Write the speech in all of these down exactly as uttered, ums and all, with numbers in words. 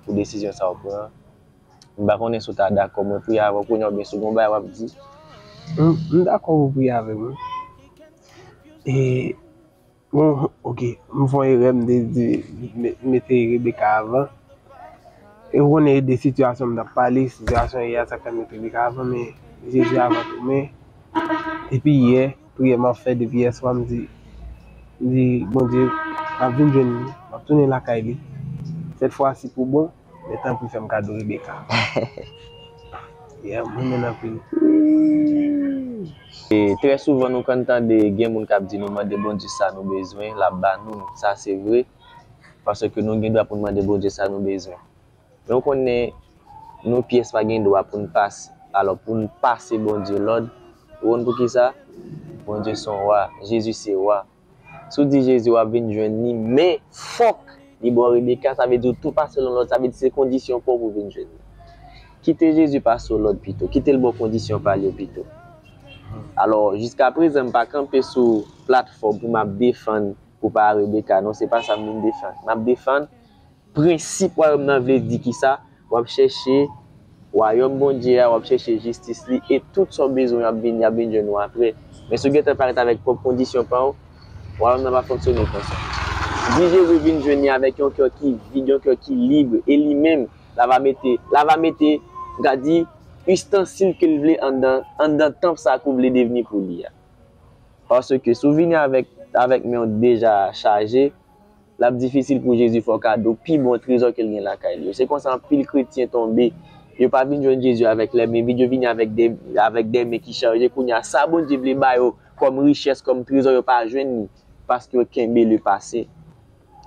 pou desizyon sa w pran. M pa konnen si w ta dakò mwen priye avè w kounye a oubyen si w gen yon bagay w ap di. M, m dakò pou w priye avè m wi. E, bon, ok, m fè yon erè, m te di, m mete Rebecca avan. E w konnen de sitiyasyon m t ap pale, sitiyasyon ye a, sa k fè m mete Rebecca avan, men Jezi avan tou. Men, depi yè, priyè m ap fè depi yèswa, m di, m di, Bondye, m ap vin jwenn li, m ap tounen lakay li. Sèt fwa si pou bon, men tanpri fè m kado Rebecca. Yeah, m renmen l anpil. E trè souvan nou konn tande gen moun k ap di nou mande Bondye sa nou bezwen, l ap ba nou. Sa se vre, paske nou gen dwa pou n mande Bondye sa nou bezwen. Men w konnen, nou pyès pa gen dwa pou n pase. Alò, pou n pase Bondye lòd, ou konn poukisa? Bondye se yon wa, Jezi se wa. Si w di Jezi w ap vin jwenn li, men fòk li ba w Rebecca, sa vle di w tou pa selon lòd, sa vle di se kondisyon pa w pou w vin jwenn li. Kite Jezi pase w lòd pito, kite l ba w kondisyon pa l yo pito. Alò, jiskaprezan, m pa kanpe sou platfòm pou m ap defann pou pa Rebecca, non, se pa sa m vin defann. M ap defann prensip wayòm nan vle di kisa? W ap chèche wayòm Bondye a, w ap chèche jistis li, e tout sa w bezwen ap vin, y ap vin jwenn ou apre. Men si w gentan parèt avèk pwòp kondisyon pa w, wayòm nan pa fonksyone konsa. Di Jezi vin jwenn li avèk yon kè ki vid, yon kè ki lib, e li menm, l ava mete, l ava mete, m ka di, istansil ke l vle anndan, anndan tanp sa ke w vle devni pou li a. Paske si w vini avèk, avèk men w deja chaje, l ap difisil pou Jezi fè w kado pi bon trezò ke l gen lakay li yo. Se konsa anpil kretyen tonbe. Yo pa vin jwenn Jezi avèk lèmen vid, yo vini avèk de, avèk de men ki chaje. Kounye a, sa Bondye vle ba yo kòm richès, kòm trezò, yo pa jwenn li, paske yo kenbe lepase.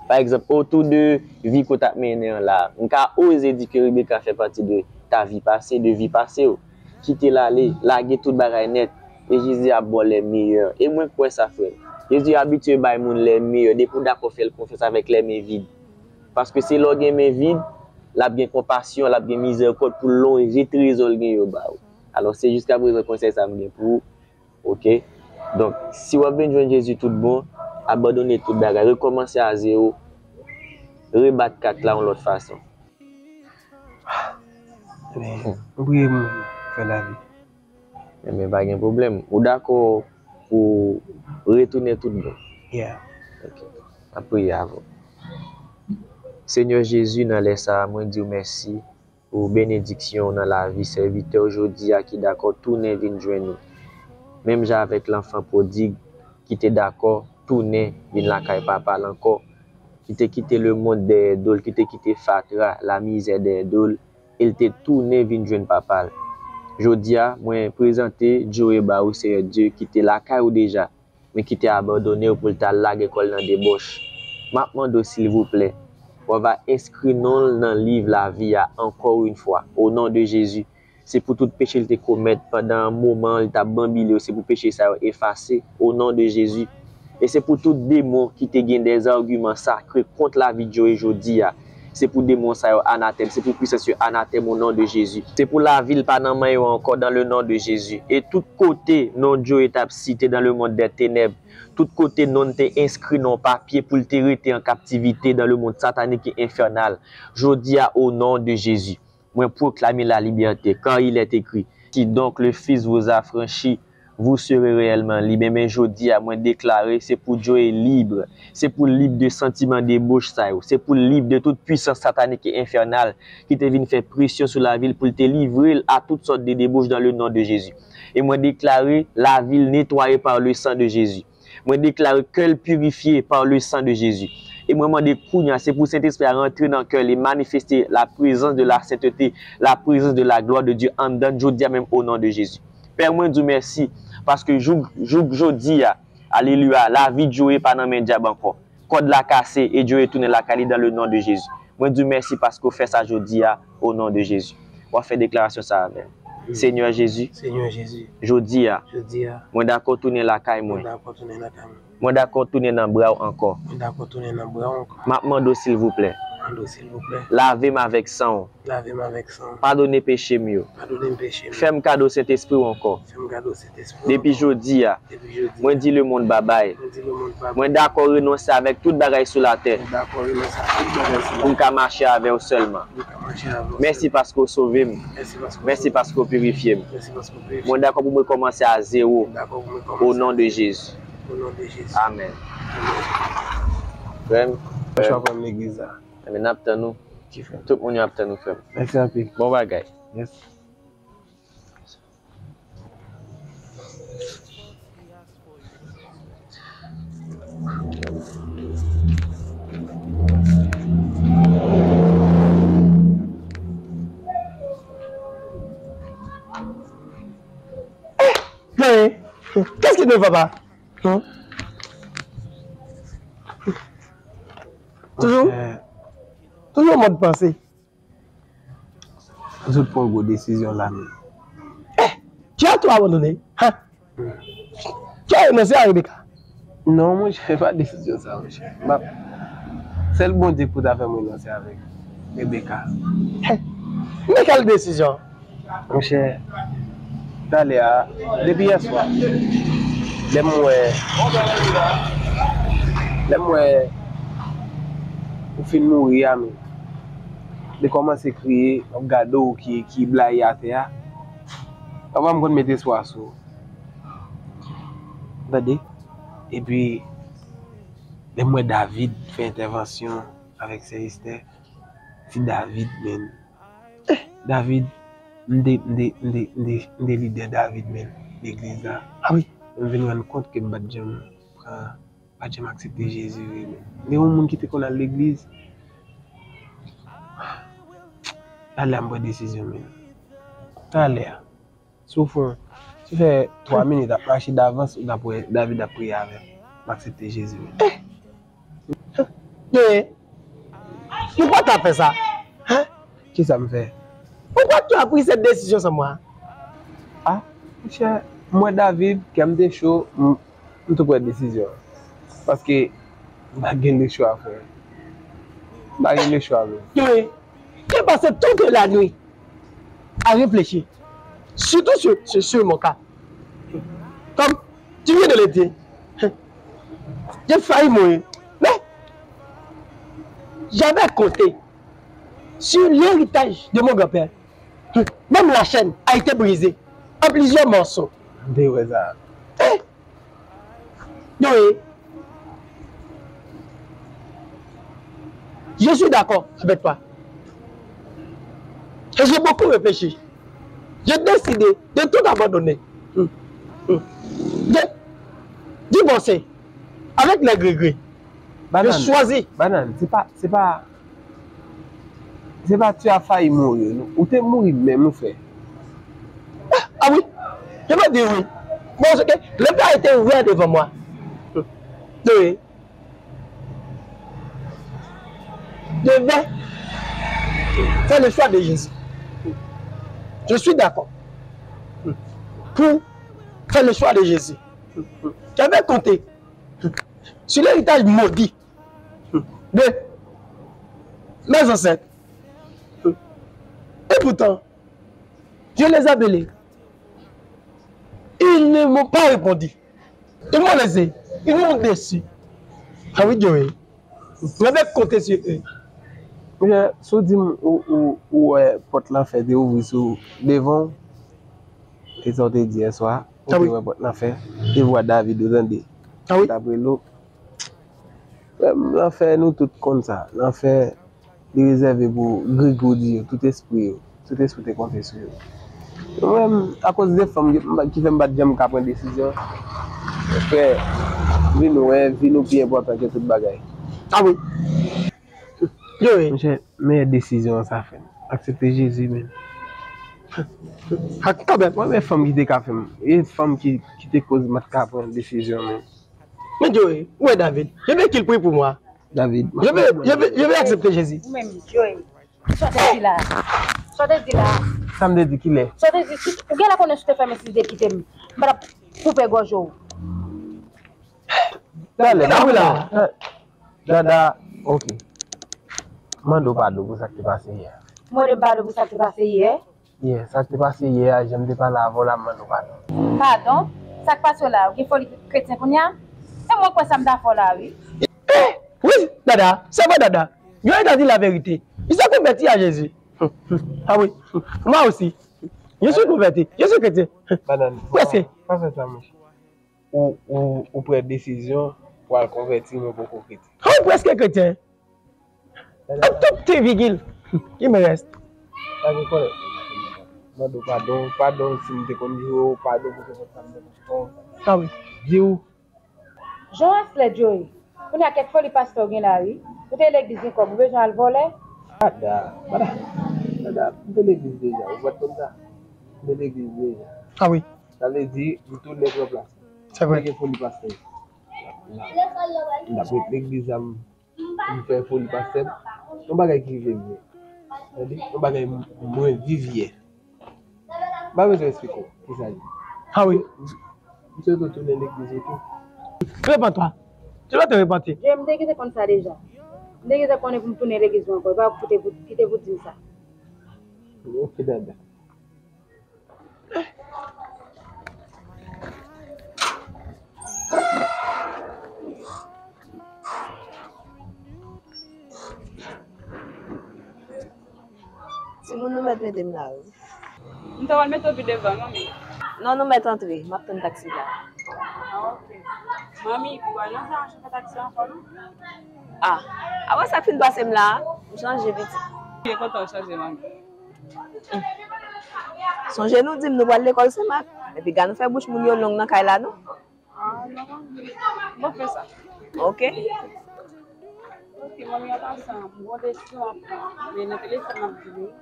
Pa egzanp, otou de vi ke w t ap mennen an la, m ka oze di ke Rebecca fè pati de ta vie passée, de vi pase w. Kite l ale, lage tout bagay nèt, e Jezi ap ba w le meilleur. E mwen kwè sa, frè m. Jezi abitye bay moun le meilleur, depi w dakò fè l konfyans avèk le men vid. Paske se lè w gen men vid, l ap gen konpasyon, l ap gen mizèrikòd pou l lonje trezò l gen yo ba w. Alò, se jiskaprezan konsèy sa m gen pou ou. Ok? Donk, si w ap vin jwenn Jezi tout bon, abandone tout bagay, rekòmanse a zewo, rebat kat la yon lòt fason. Men, ou priye pou mwen, frè David. Enben, pa gen pwoblèm. Ou dakò pou retounen tout bon? Yeah. Ok. N ap priye avè w. Senyè Jezi, nan lè sa a, mwen di w mèsi pou benediksyon w nan lavi sèvitè w jodi a ki dakò tounen vin jwenn ou. Menm jan avèk lanfan pwodig ki te dakò tounen vin lakay papa l ankò, ki te kite lemonn dèyè do l, ki te kite fatra, lamizè dèyè do l, e l te tounen vin jwenn papa l. Jodi a, mwen prezante Joey ba ou, Seyè Dye, ki te lakay ou deja, men ki te abandone w pou l t al lage kò l nan debòch. M ap mande w, silvouplè, w ava enskri non l nan liv lavi a, encore une fois, au nom de Jésus. Se pou tout peche l te komèt pandan moman l t ap banbile yo, se pou peche sa yo efase, au nom de Jésus. E se pou tout demon ki te gen des arguments sacrés kont lavi Joey jodi a, se pou demon sa yo anatèm, se pou pwisans yo anatèm, au nom de Jésus. Se pou lavi l pa nan men yo ankò, dans le nom de Jésus. E tout kote non Joey t ap site dans le monde des ténèbres, tout kote non l te enskri nan yon papye pou l te rete an kaptivite dans le monde satanique et infernal, jodi a, au nom de Jésus, mwen pwoklame lalibète, car il est écrit, si donc le Fils vous affranchit, vous serez réellement libre. Enben, jodi a, mwen deklare, se pou Joey lib. Se pou l lib de santiman debòch sa yo. Se pou l lib de tout pwisans satanik e enfènal ki te vin fè presyon sou lavi l pou l te livre l a tout sòt de debòch dans le nom de Jésus. E mwen deklare lavi l netwaye par le sang de Jésus. Mwen deklare kè l pirifye par le sang de Jésus. E mwen mande kounye a, se pou Sentespri a rantre nan kè l e manifeste la présence de la sainteté, la présence de la gloire de Dieu anndan l jodi a menm, au nom de Jésus. Pè, mwen di w mèsi, paske jouk, jouk jodi a, aleluya, lavi Joey pa nan men dyab ankò. Kòd la kase e Joey tounen lakay li dans le nom de Jésus. Mwen di w mèsi paske w fè sa jodi a, au nom de Jésus. W ap fè deklarasyon sa avè m. Senyè Jezi, Senyè Jezi, jodi a, jodi a, mwen dakò tounen lakay mwen. Mwen dakò tounen lakay mwen. Mwen dakò tounen nan bra w ankò. Mwen dakò tounen nan bra w ankò. M ap mande w, silvouplè, An dlo, silvouplè. Lave m avèk san w. Lave m avèk san w. Padone peche m yo. Padone m peche m yo. Fè m kado Sentespri w ankò. Fè m kado Sentespri w ankò. Depi jodi a, Depi jodi a, mwen di lemonn babay. Mwen di lemonn babay. Mwen dakò renonse avèk tout bagay sou latè. Mwen dakò renonse avèk tout bagay sou latè. Pou m ka mache avè w sèlman. Pou m ka mache avè w sèlman. Mèsi paske w sove m. Mèsi paske w sove m. Mèsi paske w pirifye m. Mèsi paske w pirifye m. Mwen dakò pou m rekòmanse a zewo. Mwen dakò pou m rekòmanse a zewo. O non de Jezi. O non de Jezi. Amèn. Amèn. Frè m, frè m. Mwen chwa pran legliz la. Ebyen, n ap tann ou. Ki frè m? Tout moun yo ap tann ou, frè m. Mèsi anpil. Bon bagay. Yes. Hey, qu'est-ce qui ne va pas? Hein? Toujours, toujours en mode pensée. Zot pran gwo desizyon la menm. Eh, tu as tout abandonné, hein? Tu as renoncé à Rebecca? Non, monchè, pa desizyon sa, monchè. M ap, sèl Bondye ki pou ta fè m renonse avèk Rebecca. Eh, men kèl desizyon? Monchè, talè a, depi yè swa, lè m wè, lè m wè ou fin mouri a, men, li kòmanse kriye, m ap gade w ki, ki blayi atè a. Papa m konn met espwa sou ou. Tande? Epi, lè m wè David fè entèvansyon avèk sè Esther, ti David, men, David, m te, m te, m te, m te, m te lidè David, men, legliz la. Ah wi. M vin rann kont ke m pa t janm pran, pa t janm aksepte Jezi vre, men. Gen yon moun ki te konn al legliz. Talè a m pran desizyon, men. Talè a. Si w fè, si w fè twa minit ap mache davans, ou t ap wè David ap priye avè m. M aksepte Jezi, men. Eh! Poukwa w ta fè sa? Hein? Kisa m fè? Pourquoi tu as pris cette décision sans moi? Ah, monchè, m wè David, kè m te cho, m, m tou pran desizyon an. Paske m pa t gen lechwa, frè. M pa t gen lechwa, men. J'ai passé toute la nuit à réfléchir, surtout sur, sur, sur mon cas. Comme tu viens de le dire, j'ai failli mourir. Mais j'avais compté sur l'héritage de mon grand-père. Même la chaîne a été brisée en plusieurs morceaux. M te wè sa. Hein? Noé, je suis d'accord avec toi. Et j'ai beaucoup réfléchi. J'ai décidé de tout abandonner. Hmm. Hmm. De divorcer avec les regrets. Banane, je choisis. Banane, se pa, se pa, se pa tu as failli mourir, non. Ou te mouri menm, ou fè. Ah, ah oui, je me dis oui. Parce que le père était ouvert devant moi. Oui. Je vais faire le choix de Jésus. Je suis d'accord pour faire le choix de Jésus. J'avais compté sur l'héritage maudit de mes ancêtres. Et pourtant, je les ai appelés. Ils ne m'ont pas répondu. Ils m'ont laissé. Ils m'ont déçu. Ah oui, Joey. J'avais compté sur eux. Monchè, si w di m ou, ou, ou wè pòt lanfè te ouvri sou devan w, e sa w te di yè swa, ou te wè pòt lanfè, e vwa David ou tande. Ah oui. T ap rele w. Frè m, lanfè, nou tout konn sa. Lanfè, li rezève pou grigou di yo, tout espri yo, tout espri te konte sou yo. Mwen menm, akoz de fanm ki, ki fè m pa t janm ka pran desizyon, frè, vi nou, wi, vi nou pi enpòtan ke tout bagay. Ah wi. Yo, wi. Monchè, meyè desizyon an sa, frè m. Aksepte Jezi, men. Ak kanmenm. Mwen, men fanm ki te ka fè m, e fanm ki, ki te koz m pa t ka pran desizyon, men. Men Joey, ou wè David, je veux qu'il prie pour moi. David. Je veux, je veux, je veux accepter Jésus. Ou menm, Joey, sa w te di la? Sa w te di la? Sa m te di, kilè? Sa w te di, si, ou genlè konnen si w te fèmen, si w te kite m, m pa t ap koupe gòj ou. Talè, talè. Dada, ok. Mande w padon pou sa k te pase yè a. Mande m padon pou sa k te pase yè? Yè, sa k te pase yè a, jan m te pale avè w la, m mande w padon. Padon? Sa k pase w la? Ou gen foli kretyen kounye a? E mwen kwè sa m ta fè w la, wi. Eh! Wi, Dada, se vre, Dada. Yo, Dada di laverite. Li se konvèti a Jezi. Ah oui, moi aussi. Je suis converti. Je suis chrétien. Madanm, prèske. Pa fè sa, monchè. Ou, ou, ou pran desizyon pou al konvèti, men poko kretyen. Ou prèske kretyen. Tout ti vigil. Il me reste. Sa gen kòlè. Mande w padon, padon si m te konn jwe w, padon pou te fè sa m te konn fè w. Ah oui. Di w. Jan w ap flè, Joey. Kounye a kèk foli pastè w gen la, wi. Ou te legliz gen kòb, ou bezwen al vòlè? Ah, da, bada, bada, m te legliz deja, ou pa t konn sa? M te legliz deja. Ah oui. Sa vle di, m tounen pran plas. Se vre. M te gen foli pastè. M t ap ret legliz la, m, m fè foli pastè. Yon bagay ki rive m ye. Tande? Yon bagay m, mwen viv yè. M pa bezwen eksplike w kisa l ye. Ah oui. M swete w tounen legliz ou tou. Repentwa. Tu dois te repentir. Je, m te gentan konn sa deja. M te gentan konnen pou m tounen legliz mwen ankò. E pa ou ki te pou, ki te pou di m sa. Ok, dada. Timoun, nou mèt mete m la, wi. M ta pral mete w pi devan, manmi. Non, nou mèt antre. M ap tann taksi la. Ah, ok. Manmi, ou pa nan sa, chofè taksi ankò, non? Ah, apre sa k fin pase m la, m chanje pitit. M byen kontan w chanje, manmi. Sonje nou di m nou pral lekòl Senmak. Epi gad nou fè bouch moun yo long nan kay la, non? Ah, non, manmi. M p ap fè sa. Ok. Ok, manmi, an pasan, m gon desizyon an pran. Men nan telefòn m ap di w.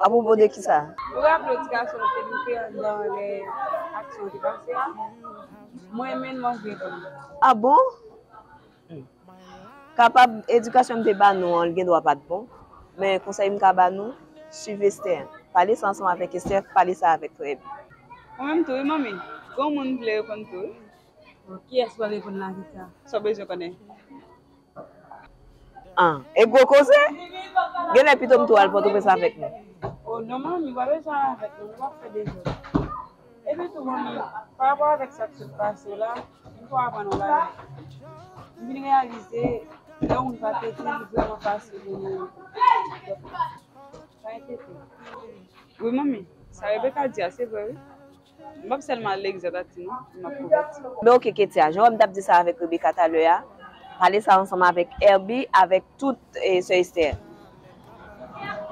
Apwopo de kisa? Ou raple w ti gason te bouke anndan lè aksyon te pase a? Mwen menm manje pou li. Ah bon? Kapab edikasyon m te ba nou an, l gen dwa pa t bon. Men konsèy m ka ba nou, swiv Esther. Pale sa ansanm avèk Esther, pale sa avèk frè m. Ou menm tou, wi, manmi. Gon moun m vle reponn tou, wi. Bon, kiyès w ap reponn la, kisa? Sa w bezwen konnen? Ah, e gwo koze? Genlè pito m tou al Pòtoprens avèk nou. Oh, non, manmi, w pa bezwen al avèk nou, nou p ap fè dezòd. Epi tou, manmi, pa rapò avèk sa k sot pase la, m fè w aprann yon bagay. M vin reyalize, lè yon moun pa kretyen, li vrèman fasil pou moun. Pa enkyete w. Wi, manmi, sa Rebecca di a, se vre, wi. M p ap sèlman al legliz a Tati, non, m ap konvèti. Men oke, Ketia, jan w wè m t ap di sa avèk Rebecca talè a, pale sa ansanm avèk Herby, avèk tout, eh, sè Esther.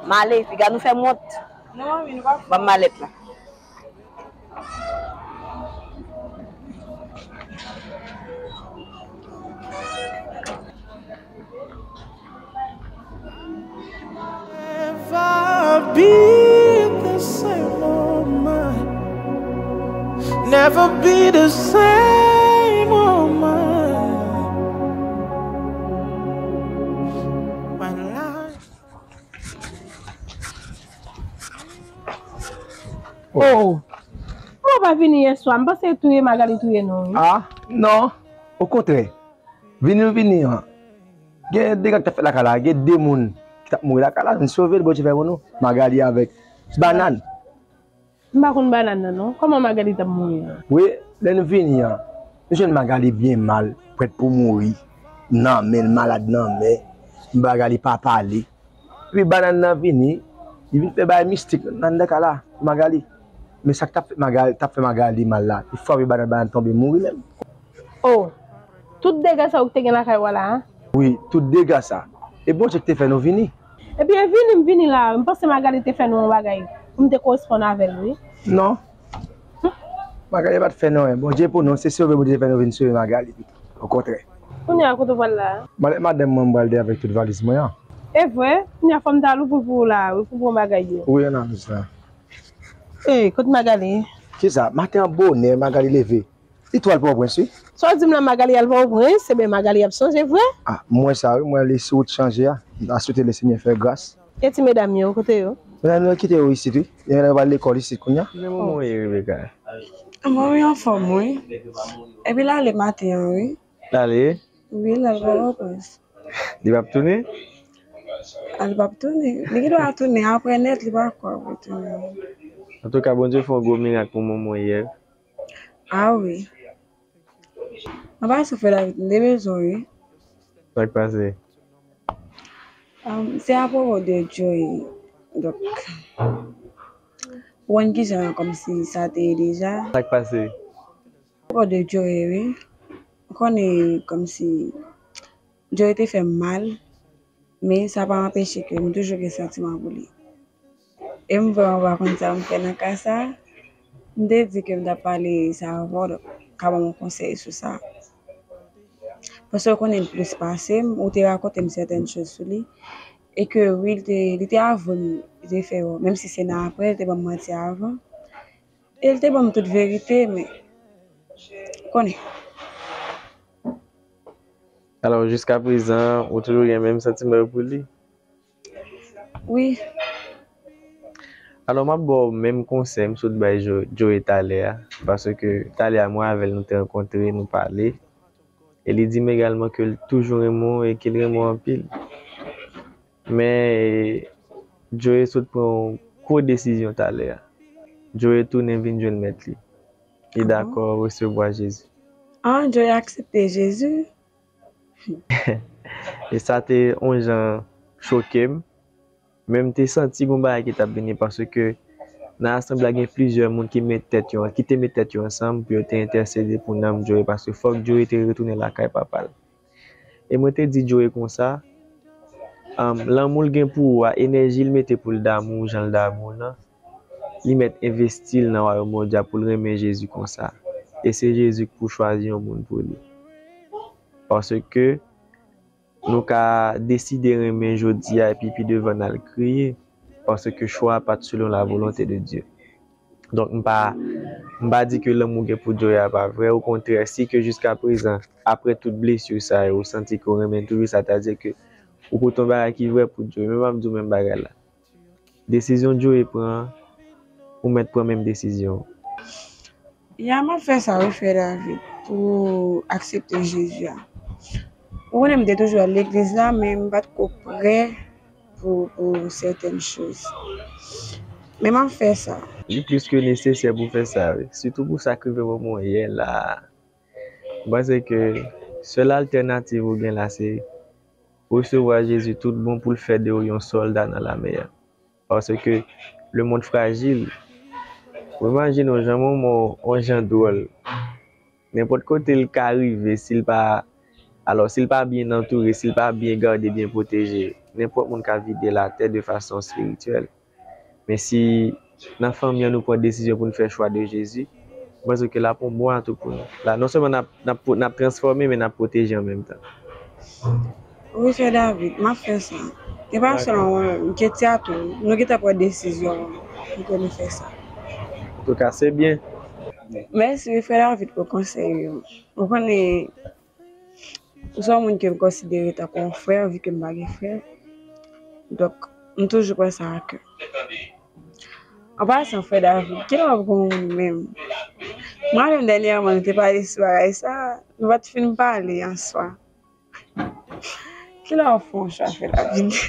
M ale, piga nou fè m wont. Non, manmi, nou pa fè. Ban m malèt la. Never be the same woman. Never be the same woman. My life. Oh. Kòman w pa vini yè swa? M panse touye Magali touye nou, wi. Ah, non. Okontrè. Vini nou vini an. Gen dega ki t ap fèt lakay la. Gen de moun ki t ap mouri lakay la. Nou sove l, Bondye fè pou nou. Magali avèk Banàn. M pa konn Banàn nan, non. Kòman Magali t ap mouri an? Wi, lè nou vini an, nou jwenn Magali byen mal, prèt pou mouri. Nan men l, malad nan men. Magali pa pale. Epi Banàn nan vini, li vin fè bagay mistik nan anndan kay la pou Magali. Men sa k t ap fè Magali, t ap fè Magali mal la, li frape Banàn, Banàn tonbe mouri menm. Oh, tout dega sa yo ki te gen lakay w la a? Wi, tout dega sa. E Bondye ki te fè nou vini. Ebyen, vini, m vini la. M panse Magali te fè nou yon bagay pou m te koresponn avè l, wi. Non. Magali pa t fè nou anyen. Bondye pou nou, se sove Bondye te fè nou vin sove Magali pito. Okontrè. Kounye a, kote w pral la a? M ale ak madanm mwen, m pral de avèk tout valiz mwen an. E vre? Kounye a, fò m ta louvri pou ou la, wi, pou bon bagay yo. Wi, ann al sa. Ey, kote Magali? Kisa? Maten an bonè, Magali leve. Li tou al Pòtoprens, wi. Sa w di m la, Magali al Pòtoprens, ebyen Magali ap chanje vre? Ah, m wè sa, wi, m wè li sou wout chanje a. M ta swete Lesenyè fè gras. E ti medam yo, kote yo? Medam yo kite yo isit, wi. Yo pral lekòl isit kounye a. Men manman w ye, Rebecca? Manman w anfòm, wi. Epi l ale maten an, wi. L ale? Wi, l al Pòtoprens. Li p ap tounen? Al p ap tounen. Li gen dwa tounen apre nèt, li pa kwè pou tounen. Antouka, Bondye fè yon gwo mirak pou manman w yè. Ah wi. Mwen pa soufri la, m te bezwen wi. Sa k pase? Um, se apwopo de Joey. Donk, ou konn kijan kòmsi sa te ye deja. Sa k pase? Apwopo de Joey, wi. Ou konnen kòmsi Joey te fè m mal, men sa pa anpeche ke m toujou gen santiman pou li. E m vrèman pa konn sa m fè nan ka sa. M te di ke m t ap pale sa avè w, donk, ka ban m yon konsèy sou sa. Paske w konnen l plis pase m, ou te rakonte m sètèn choz sou li. E ke wi, li te, li te avwe m, li te fè yo, menm si se nan apre, li te ban m manti avan. E li te ban m tout verite, men, ou konnen. Alò, jiska prezan, ou toujou gen menm santiman yo pou li? Wi. Alò, m ap ba w menm konsèy m sot bay Jo- Joey talè a, paske talè a mwen avè l nou te rankontre, nou pale, e li di m egalman ke l toujou renmen w e ke l renmen w anpil. Men, Joey sot pran yon gwo desizyon talè a. Joey tounen vin jwenn mèt li. Li dakò resevwa Jezi. Ah, Joey aksepte Jezi? E sa te yon jan choke m. Men m te santi gon bagay ki t ap vini paske nan asanble a gen plizyè moun ki met tèt yo, ki te met tèt yo ansanm pou yo te entèsede pou nanm Joey paske fòk Joey te retounen lakay papa l. E mwen te di Joey konsa, um, lanmou l gen pou ou a, enèji l mete pou l damou w jan l damou w lan, li mèt envesti l nan wayòm Bondye a pou l renmen Jezi konsa. E se Jezi k pou chwazi yon moun pou li. Paske nou ka deside renmen jodi a epi pi devan n al kriye, paske chwa a pa t selon la volonte de Dye. Donk, m pa, m pa di ke lanmou gen pou Joey a pa vrè, okontrè, si ke jiska prezan, apre tout blesi sa yo, ou santi ke w renmen toujou, sa ta di ke ou pote yon bagay ki vrè pou Joey, men m ap di w menm bagay la. Desizyon Joey pran, ou mèt pran menm desizyon an. Ya, m ap fè sa wi, frè David, pou aksepte Jezi a. Ou konnen m te toujou al legliz la, men m pa t ko prè pou, pou sètèn choz. Men m ap fè sa. Li plis ke nesesè pou fè sa wi, sitou pou sa k rive manman w yè la. M panse ke sèl altènativ ou gen la se resevwa Jezi tout bon pou l fè de ou yon sòlda nan lame a. Paske lemonn frajil. Ou imajine w jan manman w, yon jan dwòl. Nenpòt kote l ka rive, si l pa, alò, si l pa byen antoure, si l pa byen gade, byen pwoteje, nenpòt moun ka vide l atè de fason espirityèl. Men si nan fanmi an nou pran desizyon pou n fè chwa de Jezi, m panse ke l ap yon bon atou pou nou. La, non sèlman n ap, n ap, n ap transfòme, men n ap pwoteje an menm tan. Wi, frè David, m ap fè sa. E pa sèlman mwen menm, Ketia tou, nou gentan pran desizyon pou ke nou fè sa. Antouka, se byen. Mèsi wi, frè David, pou konsèy yo. Ou konnen, ou se yon moun ke m konsidere tankou yon frè, vi ke m pa gen frè. Donk, m toujou pran sa a kè. An pasan, frè David, kilè w ap gen yon moun menm? M raple m dènyèman, nou te pale sou bagay sa, nou pa t fin pale an swa. Kilè w ap fè yon chwa, frè David?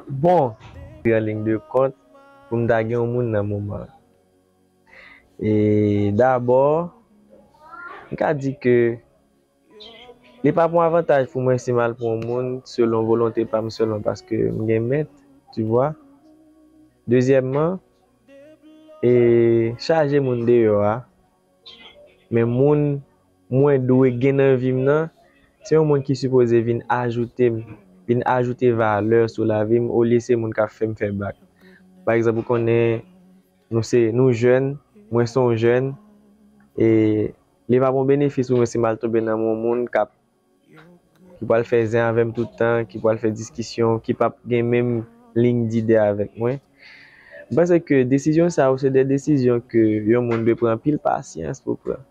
Bon, an liy de kont, pou m ta gen yon moun nan moman an. E dabò, m ka di ke li pa pou yon avantaj pou mwen si m al pran yon moun selon volonte pa m sèlman paske m gen mèt, tu vois. Dezyèmman, e chaje moun deyò a, men moun mwen dwe gen nan vi m nan, se yon moun ki sipoze vin ajoute m, vin ajoute valè sou lavi m, olye se moun k ap fè m fè bak. Pa egzanp, ou konnen, nou se, nou jèn, mwen se yon jèn, e li p ap yon benefis pou mwen si m al tonbe nan yon moun k ap, ki pral fè zen avè m tout tan, ki pral fè diskisyon, ki p ap gen menm liy dide avèk mwen. M panse ke desizyon sa yo se de desizyon ke yon moun dwe pran anpil pasyans pou pran.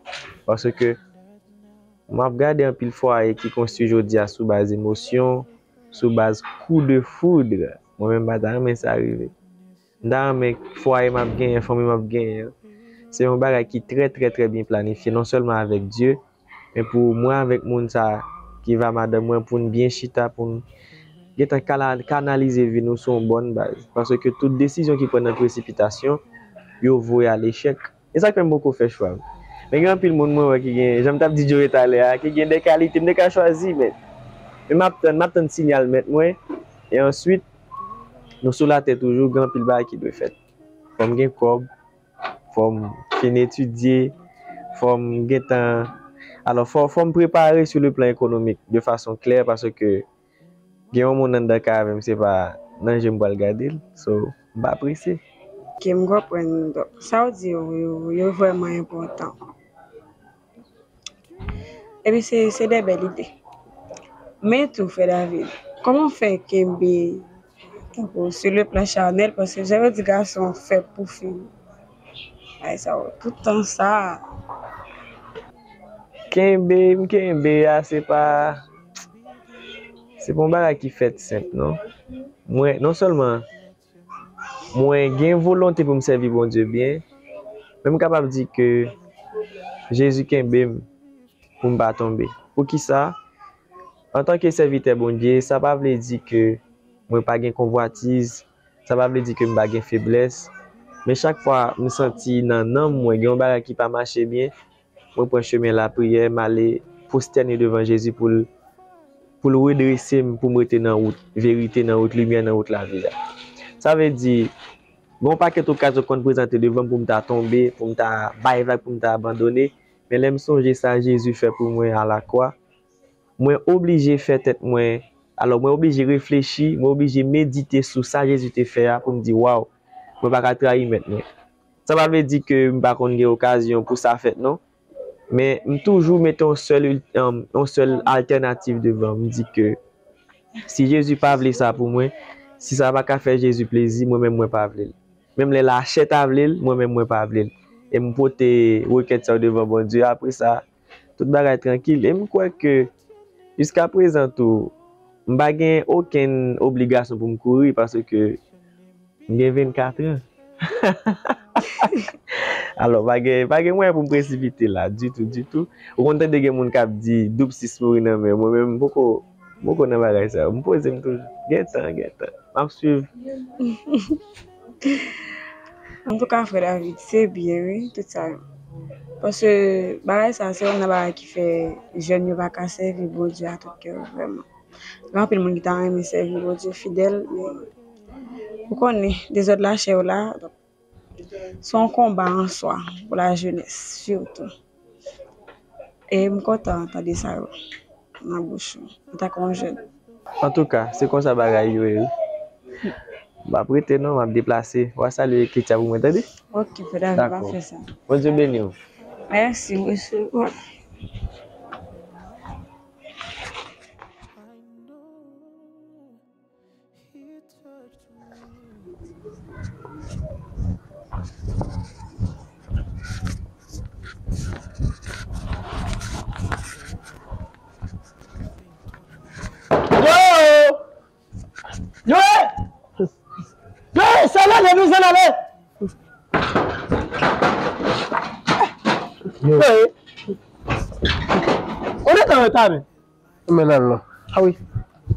Paske m ap gade anpil fwaye ki konstwi jodi a sou baz emosyon, sou baz coup de foudre. Mwen menm m pa ta renmen sa rive. M ta renmen fwaye m ap genyen, fanmi m ap genyen an, se yon bagay ki trè, trè, trè byen planifye, non sèlman avèk Dye, men pou mwen avèk moun sa a ki va madanm mwen, pou n byen chita, pou n, gentan kala-, kanalize vi nou sou yon bòn baz. Paske tout desizyon ki pran nan presipitasyon, yo vwe a lechèk. E sa k fè m poko fè chwa m. Men gen anpil moun mwen wè ki gen, jan m t ap di Joe talè a, ki gen de kalite, m te ka chwazi, men, men m ap tann, m ap tann sinyal mèt mwen. E answit, nou sou latè toujou, gen anpil bagay ki dwe fèt. Fò m gen kòb, fò m fin etidye, fò m gentan, alò, fò, fò m prepare sou le plan ekonomik de fason klè, paske gen yon moun anndan kay avè m, se pa nan je m pral gade l. So, m pa prese. Ok, m konprann. Donk, sa w di yo, yo, yo vrèman enpòtan. Epi se, se de bèl ide. Men tou, frè David, kòman w fè kenbe, tankou, sou le plan chanèl, paske jan yo di gason fèt pou fi. Ay, sa yo, tout tan sa. Kenbe, m kenbe a, se pa, se pa yon bagay ki fèt senp, non. Mwen, non sèlman mwen gen volonte pou m sèvi Bondye byen, men m kapab di ke Jezi kenbe m pou m pa tonbe. Poukisa? Antanke sèvitè Bondye, sa pa vle di ke mwen pa gen konvwatiz, sa pa vle di ke m pa gen feblès, men chak fwa m santi nan nanm mwen gen yon bagay ki pa mache byen, mwen pran chemen lapriyè, m ale pwostène devan Jezi pou l, pou l redrese m, pou m rete nan wout verite, nan wout limyè, nan wout lavi a. Sa vle di, gen yon pakèt okazyon k konn prezante devan m pou m ta tonbe, pou m ta bay vag, pou m ta abandone. Men lè m sonje sa Jezi fè pou mwen alakwa, mwen oblije fè tèt mwen, alò, mwen oblije reflechi, mwen oblije medite sou sa Jezi te fè a pou m di, waw, mwen pa ka trayi Mèt mwen. Sa pa vle di ke m pa konn gen okazyon pou sa fèt, non. Men m toujou mete yon sèl, yon sèl altènativ devan. M di ke si Jezi pa vle sa pou mwen, si sa pa ka fè Jezi plezi, mwen menm mwen pa vle l. Menm lè lachè ta vle l, mwen menm mwen pa vle l. E m pote rekèt sa yo devan Bondye. Apre sa, tout bagay trankil. E m kwè ke jiskaprezan tou, m pa gen okenn obligasyon pou m kouri paske m gen vennkat an. Alò, pa gen, pa gen mwayen pou m presipite la, ditou, ditou. Ou konn tande gen moun k ap di, doub sis mouri nan men. Mwen menm, m poko, m poko nan bagay sa yo. M poze m toujou. Gen tan, gen tan. M ap swiv. Antouka, frè David, se byen, wi, tout sa yo. Paske bagay sa, se youn nan bagay ki fè jèn yo pa ka sèvi Bondye a tout kè yo, vrèman. Gen anpil moun ki ta renmen sèvi Bondye fidèl, men ou konnen, dezòd lachè yo la, donk, se yon konba an swa pou lajenès, sitou. E m kontan tande sa yo nan bouch ou, antanke yon jèn. Antouka, se konsa bagay yo ye, wi. M p ap rete non, m ap deplase. W a salye Ketia pou mwen, tande? Ok, frè David, m ap fè sa. Bondye beni w. Mèsi, mesye. Yo! Yo! Yo! Sèl ale, nou sèl ale! Yo! On est en retard, men. Men nan non. Ah oui.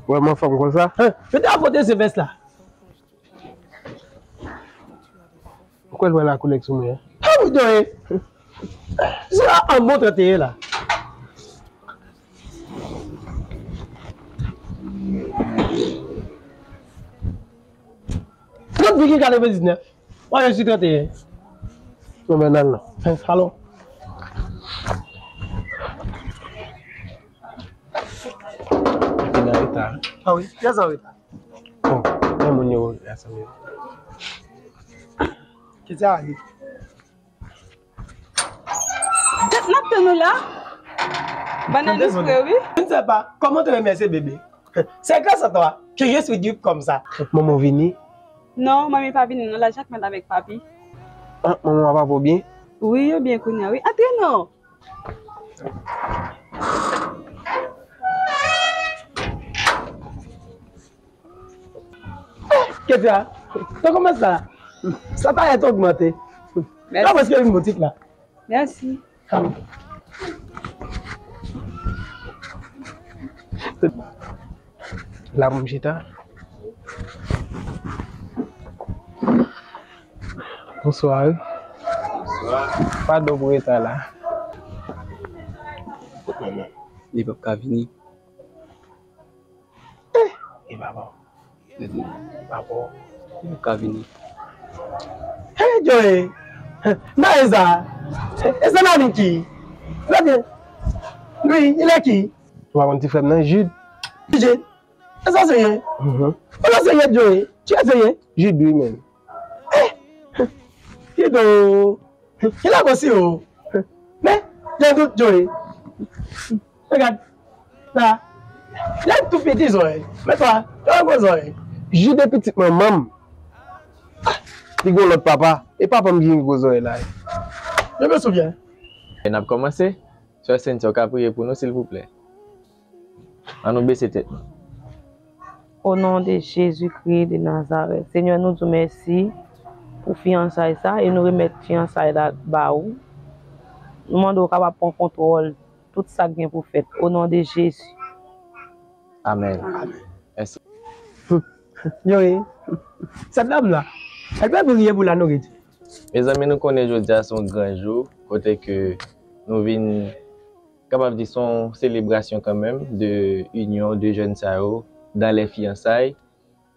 Ou wè m anfòm konsa? Hein? Yo te ap pote se vès la. Ou kwè l wè lakoulè k sou mwen an? Ah oui, non, eh. Se la an bon trannteyen la. Tout vi ki kale venndiznèf. Wè, je suis trannteyen. Non, men nan non. Hein, alò. Epi nan reta. Ah oui, très en retard. Bon, men moun yo rasanble. Ki sa a ye? Dat n ap tann ou la. Bannann ou fre wi. Je ne sais pas comment te remercier bébé. C'est grâce à toi que je suis dupe comme ça. Manman vini? Non, manmi pa vini non, la Jacques mèt avèk papi. Ah, manman papa byen? Wi, yo byen kounye a wi. Antre non. Ketia, nan kòmès la, sa parèt ogmante. Mèsi. Nan prèske vin boutik la. Mèsi. Kalm. La pou m chita. Bonswa wi. Padon pou reta la. Li p ap ka vini. Eh, e pa bon. Li p ap ka vini. Hey, Joey! Nan e sa? E sa nan ki? Lòt gen? Wi, il est qui? Ou pa konn ti frè m nan, Jude? Jude? E sa serye? Mhm. Ou nan serye, Joey? Tu es sérieux? Jude, wi, men. Eh! Jude, oh! Il est possible, oh! Men, gen dout, Joey. Regarde. La. Li tou piti zòrèy. Men twa, twa gwo zòrèy. Jude pitit manman m. Li gon lòt papa. E papa m ki gen gwo zòrèy la. Je me souviens. E n ap kòmanse. Sè Cynthia, w ka priye pou nou, silvouplè? An nou bese tèt nou. O non de Jezikri de Nazarèt. Senyè, nou di w mèsi pou fiyansay sa e nou remèt fiyansay la ba ou. Nou mande w kapab pran kontwòl tout sa k gen pou fèt. O non de Jezi. Amèn. Mèsi. Yo, e, sèt dam la, èl pa priye pou la nouriti. Mezanmi, nou konnen jodi a se yon gran jou, kote ke nou vin, kapab di se yon selebrasyon kanmenm de inyon de jèn sa yo dans les fiançailles.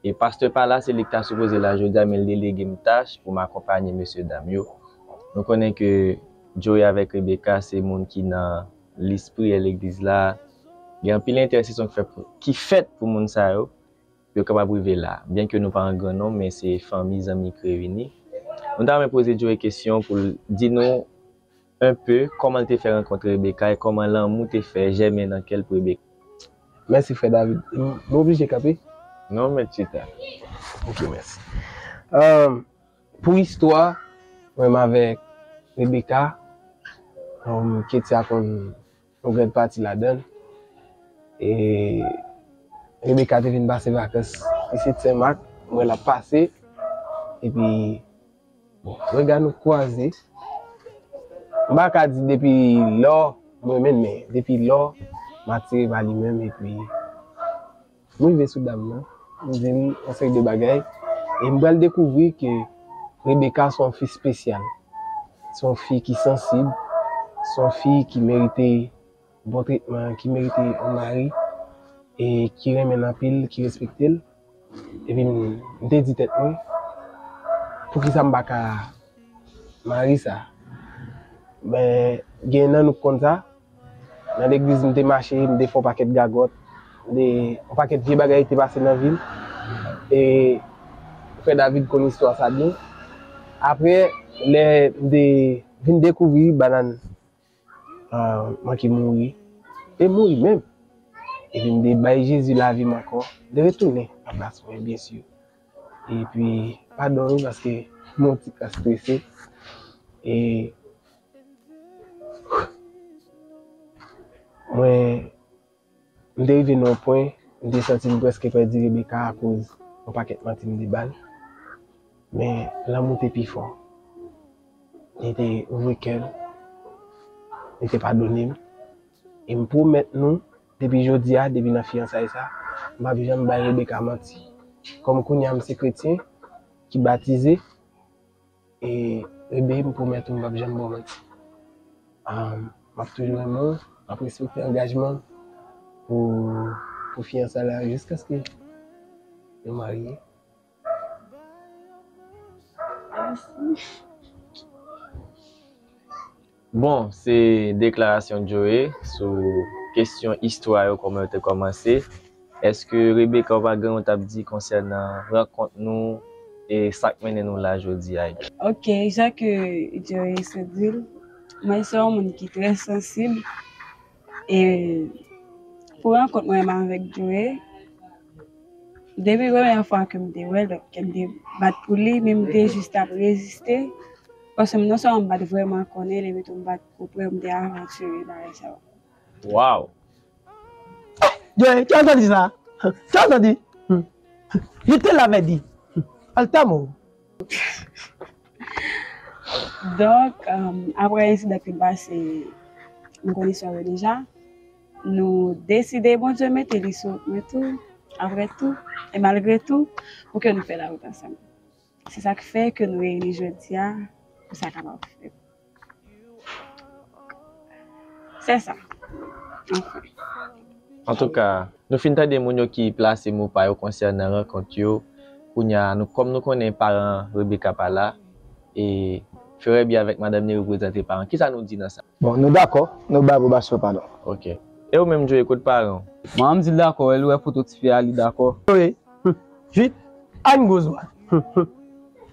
E pastè pa la, se li ki ta sipoze la jodi a, men l delege m tach pou m akonpanye mesye dam yo. Nou konnen ke Joey avèk Rebecca se moun ki nan lis priyè legliz la. Gen anpil entèsesyon ki fèt pou, ki fèt pou moun sa yo, pou yo kapab rive la. Byenke nou pa an gran nonb, men se fanmi, zanmi ki reyini. Nou ta renmen poze Joey kesyon pou l di nou un peu kòman l te fè rankontre Rebecca e kòman lanmou te fè jèmen nan kè l pou Rebecca. Mèsi, frè David. M, m oblije kanpe? Non, mèt chita. Ok, mèsi. Euh, pou istwa, mwen menm avèk Rebecca, um, Ketia konn yon gran pati ladan l. E Rebecca te vin pase vakans isit Sen Mak, mwen l ap pase. Epi, bon, rega nou kwaze. M pa ka di depi lò m renmen l, men depi lò m atire pa li menm, epi m rive sou dam nan, m di l yon seri de bagay, e m pral dekouvri ke Rebecca se yon fi espesyal, se yon fi ki sansib, se yon fi ki merite bon tretman, ki merite yon mari, e ki renmen l anpil, ki respekte l. Epi m, m te di tèt mwen, poukisa m pa ka mari sa? Men, gen nan nou k konn sa. Nan legliz, m te mache, m te fè yon pakèt gagòt, m te, yon pakèt vye bagay ki te pase nan vi m. E frè David konn istwa sa byen. Apre, lè m te vin dekouvri bannan ah, manke mouri. E mouri menm. Epi m te bay Jezi lavi m ankò. M te retounen nan plas mwen, byen si. Epi, padon wi, paske m yon ti ka strese. E mwen, m te rive nan yon pwen, m te santi m prèske pèdi Rebecca akoz yon pakèt manti m te ba l. Men lanmou te pi fò. Li te ouvri kè l. Li te padone m. E m pwomèt nou, depi jodi a, depi nan fiyansay sa, m p ap janm bay Rebecca manti. Kòm kounye a m se kretyen ki batize, e Rebe, m pwomèt ou m p ap janm ba w manti. Ah, m ap toujou renmen w, m ap respekte angajman w pou, pou fiyansay la jiskaske nou marye. Bon, se deklarasyon Joey sou kesyon istwa yo, kòman yo te kòmanse. Èske Rebecca, ou pa gen yon t ap di konsènan rankont nou e sa k mennen nou la jodi a? Ok, jan ke Joey sot di l, mwen se yon moun ki trè sansib. E pou rankont mwen menm avèk Joey, depi premyè fwa ke m te wè l, donk ke m te bat pou li, men m te jis t ap reziste. Paske m non sèlman m pa t vrèman konnen l, epi tou m pa t konprann, m te avantire bagay sa yo. Wow! Joey, tu as entendu ça? Tu as entendu? Hmm. Je te l'avais dit. Hmm. Al tamo. Donk, um, apre ensidan ki pase, nou konn istwa yo deja. Nou deside Bondye mete li sou wout mwen tou. Apre tou, e malgre tou, pou ke nou fè lawout ansanm. Se sa k fè ke nou reyini jodi a, pou sa kapab fèt. Se sa. Anfen. Antouka, nou fin tande moun yo ki plase mo pa yo konsènan rankont yo. Kounye a, nou, kòm nou konnen paran Rebecca pa la, e frè Bi avèk madanm li reprezante paran. Kisa nou di nan sa? Bon, nou dakò, nou bay apwobasyon pa nou. Ok. E ou menm, Joey, kot paran w? Manman m di l dakò, wè, li wè foto tifi a, li dakò. Wi. Jwit, ann gwo zwa.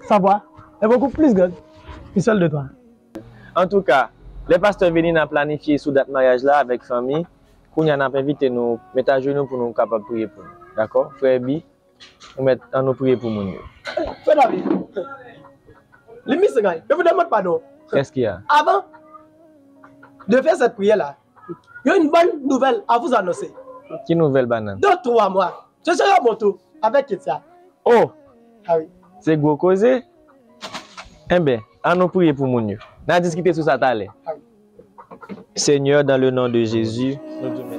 Sa bwa, e bokou plis gad. Une seule de toi. Antouka, lè pastè vini, n a planifye sou dat maryaj la avèk fanmi. Kounye a, n ap envite nou met ajenou pou nou kapab priye pou nou. Dakò? Frè Bi, ou mèt, ann nou priye pou moun yo. Frè David, li misye gay, yo pou demann padon. Qu'est-ce qu'il y a? Avant de faire cette prière-là, il y a une bonne nouvelle à vous annoncer. Ki nouvèl bannann? Dans trois mois, je serai à mon tour avec Ketia. Oh! Ah oui. Se gwo koze? Enben, ann nou priye pou moun yo. N a diskite sou sa talè. Seigneur, dans le nom de Jésus, nou di w mèsi.